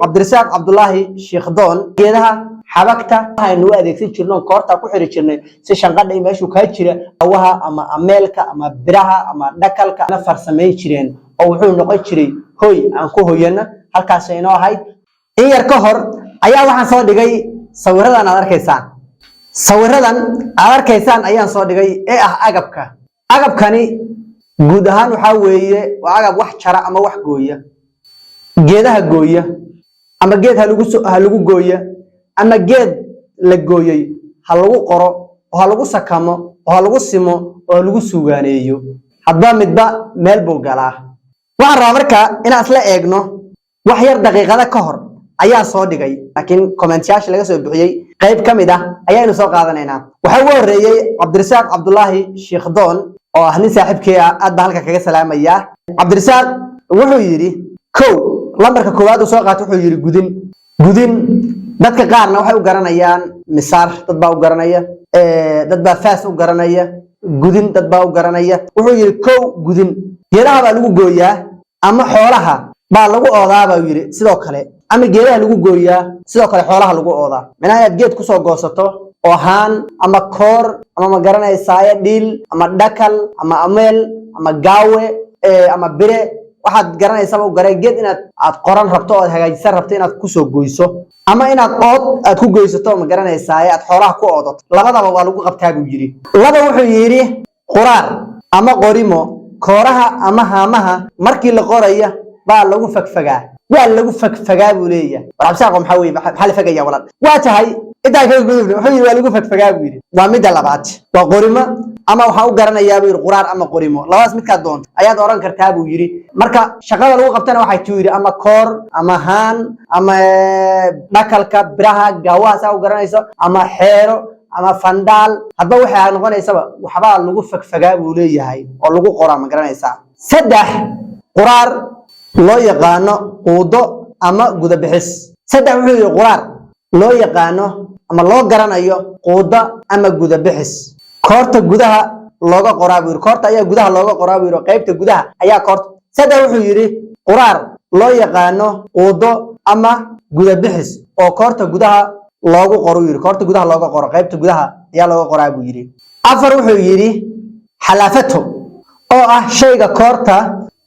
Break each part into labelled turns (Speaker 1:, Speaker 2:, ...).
Speaker 1: Cabdirasaaq Cabdulaahi Shiikhdoon, geedaha xabagta aynu u adeegsan jirno, koorta ku xiri jirnay si shanqadha iyo meeshuu kaa jira awaha ama ameelka ama biraha ama dhakalka na farsamayn jireen, oo wuxuu noqon jiray hoy aan ku hoyano. Halkaas inoo ahayd. In yar ka hor ayaa waxaan soo dhigay sawiradan aad arkaysaan. Sawiradan aad arkaysaan ayaan soo dhigay ee ah agabka. Agabkani guud ahaan waxaa weeye waa agab wax jara ama wax gooya, geedaha gooya, ama geed ha lagu gooya ama geed la gooyey ha lagu qoro oo ha lagu sakamo oo ha lagu simo oo ha lagu suugaaneeyo. Hadba midba meel buu galaa. Waxaan rabaa marka inaan isla eegno. Wax yar daqiiqada ka hor ayaan soo dhigay, laakiin commentyaasha laga soo bixiyey qayb ka mid ah ayaynu soo qaadanaynaa. Waxaa ugu horreeyey Cabdirasaaq Cabdulaahi Shiikhdoon, oo ah nin saaxiibkii ah, aad baan halka kaga salaamayaa. Cabdirasaaq wuxuu yidhi, kow, lambarka koowaad uu soo qaatay, wuxuu yidhi gudin. Gudin dadka qaarna waxay u garanayaan misaar, dad baa u garanaya, dad baa faas u garanaya, gudin dad baa u garanaya. Wuxuu yidhi, kow, gudin geedaha baa lagu gooyaa ama xoolaha baa lagu oodaa baa yidhi. Sidoo kale ama geedaha lagu gooyaa, sidoo kale xoolaha lagu oodaa. Macnaha inaad geed kusoo goosato oo haan ama koor ama, ma garanaysaaye, dhiil ama dhakal ama ameel ama gaawe ama bire, waxaad garanaysaba u garay, geed inaad aad qoran rabto oo aad hagaajisan rabto inaad kusoo goyso ama inaad ood aad ku goysato, ma garanaysaaye, aad xoolaha ku oodato, labadaba waa lagu qabtaa buu yidhi. Laba, wuxuu yidhi quraar ama qorimo, kooraha ama haamaha markii la qoraya baa lagu fagfagaa. Waa lagu fagfagaa buu leeyahay. War Cabdisaaqo, maxaa weye? Maxaa la fagaya, walaal? Waa tahay, intaa kaga gudubna. Wuxuu yidhi waa lagu fagfagaa buu yidhi. Waa midda labaad, waa qorimo ama waxaan u garanayaa buu yidhi quraar ama qorimo, labadaas midkaad doonto ayaad oran kartaa buu yidhi. Marka shaqada lagu qabtana waxay tuu yidhi ama koor ama haan ama dhakalka, biraha, gaawaha saa u garanayso, ama xeero ama fandhaal, hadba waxay noqonaysaba waxbaa lagu fagfagaa buu leeyahay oo lagu qoraa, ma garanaysaa. Saddex, quraar loo yaqaano quudo ama gudabixis. Saddex, wuxuu yidhi quraar loo yaqaano ama loo garanayo quudo ama gudabixis, koorta gudaha looga qoraa buu yidhi. Koorta ayaa gudaha looga qoraa buu yidhi, qaybta gudaha ayaa koorta. Saddex, wuxuu yidhi quraar loo yaqaano quudo ama gudabixis oo koorta gudaha loogu qoro yidhi, koorta gudaha looga qoro, qaybta gudaha ayaa looga qoraa buu yidhi. Afar, wuxuu yidhi xalaafato, oo ah shayga koorta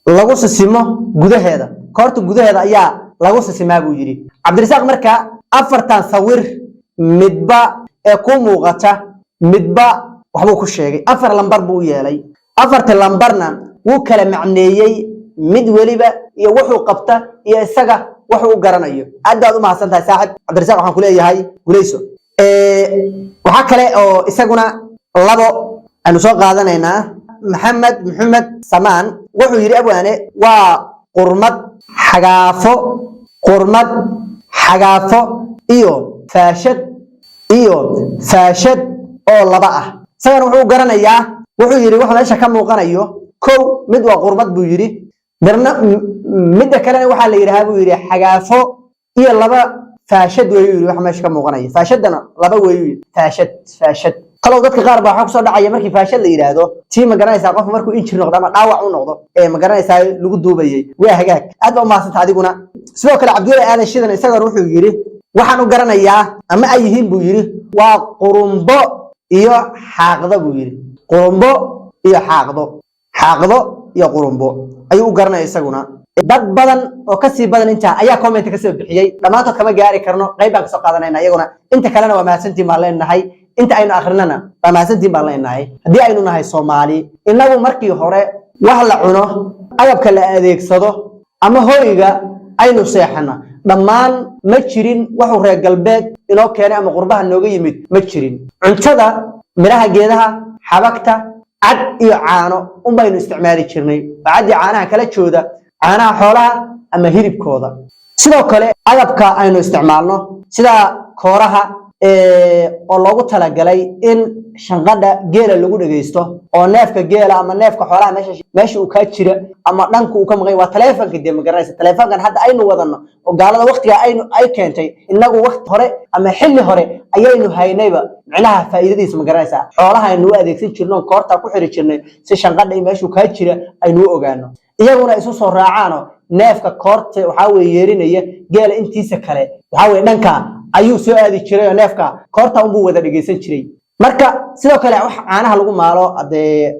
Speaker 1: lagu sisimo gudaheeda, koorta gudaheeda ayaa lagu sisimaa buu yidhi Cabdirasaaq. Marka afartan sawir midba ee ku muuqata, midba waxbuu ku sheegay. Afar lambar buu u yeelay, afarta lambarna wuu kala macneeyey, mid weliba iyo wuxuu qabta iyo isaga wuxuu u garanayo. Aad baad u mahadsan tahay, saaxib Cabdirasaaq. Waxaan ku leeyahay guuleyso. Waxaa kale oo isaguna labo aynu soo qaadanaynaa. Maxamed Maxamed Samaan wuxuu yidhi, abwaane, waa qurmad xagaafo, qurmad xagaafo iyo faashad, iyo faashad oo laba ah. Isagana wuxuu garanayaa, wuxuu yidhi waxa meesha ka muuqanayo, kow, mid waa qurmad buu yidhi, mirna midda kalena waxaa la yidhahaa buu yidhi xagaafo iyo laba faashad weeyuu yidhi. Waxa meesha ka muuqanaya faashadana laba weeyuu yidhi. Faashad, faashad kalow dadka qaar baa waxaa kusoo dhacaya markii faashad la yidhaahdo tii, ma garanaysaa, qofku markuu injir noqdo ama dhaawac u noqdo ee, ma garanaysaa, lagu duubayay. Waa hagaag, aad baa umahadsanta adiguna. Sidoo kale Cabdiweli Aadan Shidan isagana wuxuu yidhi waxaan u garanayaa ama ay yihiin buu yidhi waa qurumbo iyo xaaqdo buu yidhi. Qurumbo iyo xaaqdo, xaaqdo iyo qurumbo ayuu u garanaya isaguna. Dad badan oo kasii badan intaa ayaa comment kasoo bixiyey. Dhammaantood kama gaari karno, qayb baan kasoo qaadanayna iyaguna. Inta kalena waa mahadsantiin baan leenahay. Inta aynu akrinana waa mahadsantiin baan leenahay. Haddii aynu nahay Soomaali, innagu markii hore wax la cuno, agabka la adeegsado ama hoyga aynu seexano, dhammaan ma jirin waxuu reer galbeed inoo keenay ama qurbaha nooga yimid, ma jirin. Cuntada, midhaha geedaha, xabagta, cad iyo caano unbaynu isticmaali jirnay, oo cad iyo caanaha kala jooda caanaha xoolaha ama hilibkooda. Sidoo kale agabka aynu isticmaalno sida kooraha oo loogu talagalay in shanqadha geela lagu dhegaysto, oo neefka geela ama neefka xoolaha meesha uu kaa jira ama dhanka uu ka maqan, waa taleefanka dee, ma garanaysa. Taleefankan hadda aynu wadano oo gaalada waqtiga aynu ay keentay, inagu waqti hore ama xilli hore ayaynu haynayba. Micnaha faa'iidadiisa, ma garanaysaa, xoolaha aynu u adeegsan jirno, koortaa ku xiri jirnay si shanqadha iyo meeshuu kaa jira aynu u ogaano. Iyaguna isu soo raacaanoo neefka koorta waxaa weye yeerinaya geela intiisa kale waxaa weye dhanka ayuu soo aadi jiray, oo neefka koorta unbuu wada dhegeysan jiray. Marka sidoo kale wax caanaha lagu maalo dee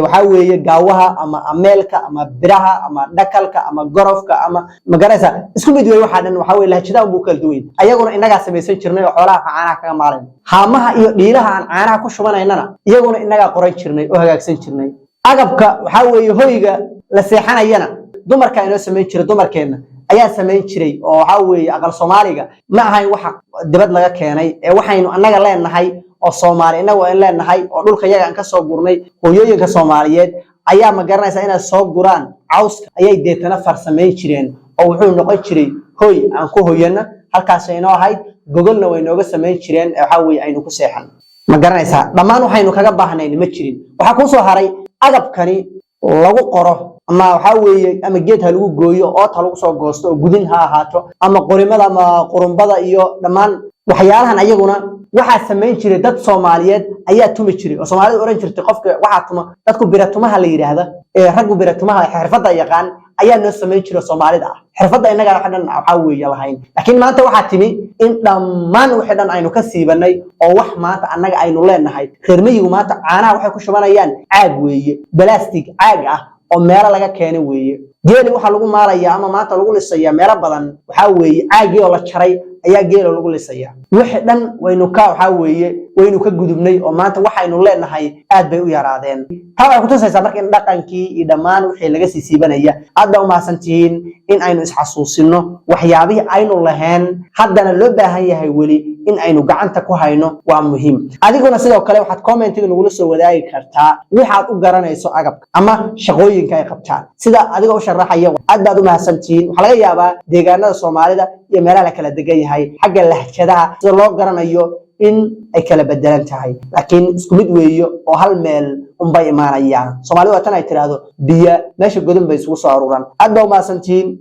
Speaker 1: waxaa weeye gaawaha ama ameelka ama biraha ama dhakalka ama gorofka ama magaraysa, isku mid wey. Waxaa dhan waxaa weye lahjadaha unbuu kala duwan. Ayaguna innagaa samaysan jirnay oo xoolaha caanaha kaga maalayn. Haamaha iyo dhiilaha aan caanaha ku shubanaynana iyaguna innagaa qoran jirnay oo hagaagsan jirnay. Agabka waxaa weeye hoyga la seexanayana dumarkaa inoo samayn jiray, dumarkeenna ayaa samayn jiray, oo waxaa weeye aqal Soomaaliga ma ahayn waxa dibad laga keenay ee waxaynu annaga leenahay oo Soomaali innagu aan leenahay oo dhulka yaga aan ka soo gurnay. Hooyooyinka Soomaaliyeed ayaa, ma garanaysaa, inay soo guraan cawska ayay deetana farsamayn jireen, oo wuxuu noqon jiray hoy aan ku hoyano. Halkaas inoo ahayd gogolna way nooga samayn jireen, waxaa weeye aynu ku seexan. Ma garanaysaa, dhammaan waxaynu kaga baahnayn ma jirin. Waxaa kuu soo haray agabkani lagu qoro ama waxaa weeye ama geed ha lagu gooyo, ood ha lagu soo goosto oo gudin ha ahaato, ama qorimada ama qurumbada iyo dhammaan waxyaalahan, ayaguna waxaa samayn jiray dad Soomaaliyeed ayaa tumi jiray, oo Soomaalida oran jirtay qofka waxaa tuma dadku biratumaha la yidhaahda ee raggu biratumaha xirfadda yaqaan ayaa noo samayn jiray. Soomaalida ah xirfadda innagana wax dhan waxaa weeye lahayn, laakiin maanta waxaa timi in dhammaan wixii dhan aynu ka siibanay oo wax maanta annaga aynu leenahay. Reer miyigu maanta caanaha waxay ku shubanayaan caag weeye, balastig caag ah oo meelo laga keenay weeye. Geeli waxaa lagu maalayaa ama maanta lagu lisayaa meelo badan waxaa weeye caagii oo la jaray ayaa geela lagu lisaya. Wixii dhan waynu ka waxaa weeye waynu ka gudubnay, oo maanta waxaynu leenahay aad bay u yaraadeen. Taa waxay kutusaysaa marka in dhaqankii iyo dhammaan wixii laga sii siibanaya. Aad baa umahadsantihiin in aynu isxasuusino waxyaabihii aynu lahayn, haddana loo baahan yahay weli in aynu gacanta ku hayno, waa muhiim. Adiguna sidoo kale waxaad commentiga nagula soo wadaagi kartaa waxaad u garanayso agabka ama shaqooyinka ay qabtaan sida adiga u sharaxaya. Aad baad u mahadsantihiin. Waxaa laga yaabaa deegaanada Soomaalida iyo meelaha la kala degan yahay xagga lahjadaha sida loo garanayo in ay kala bedelan tahay, laakiin isku mid weeyo oo hal meel unbay imaanayaan. Soomaalida waa tan ay tiraahdo biyo meesha godon bay isugu soo aruuran. Aad baa u mahadsantihiin.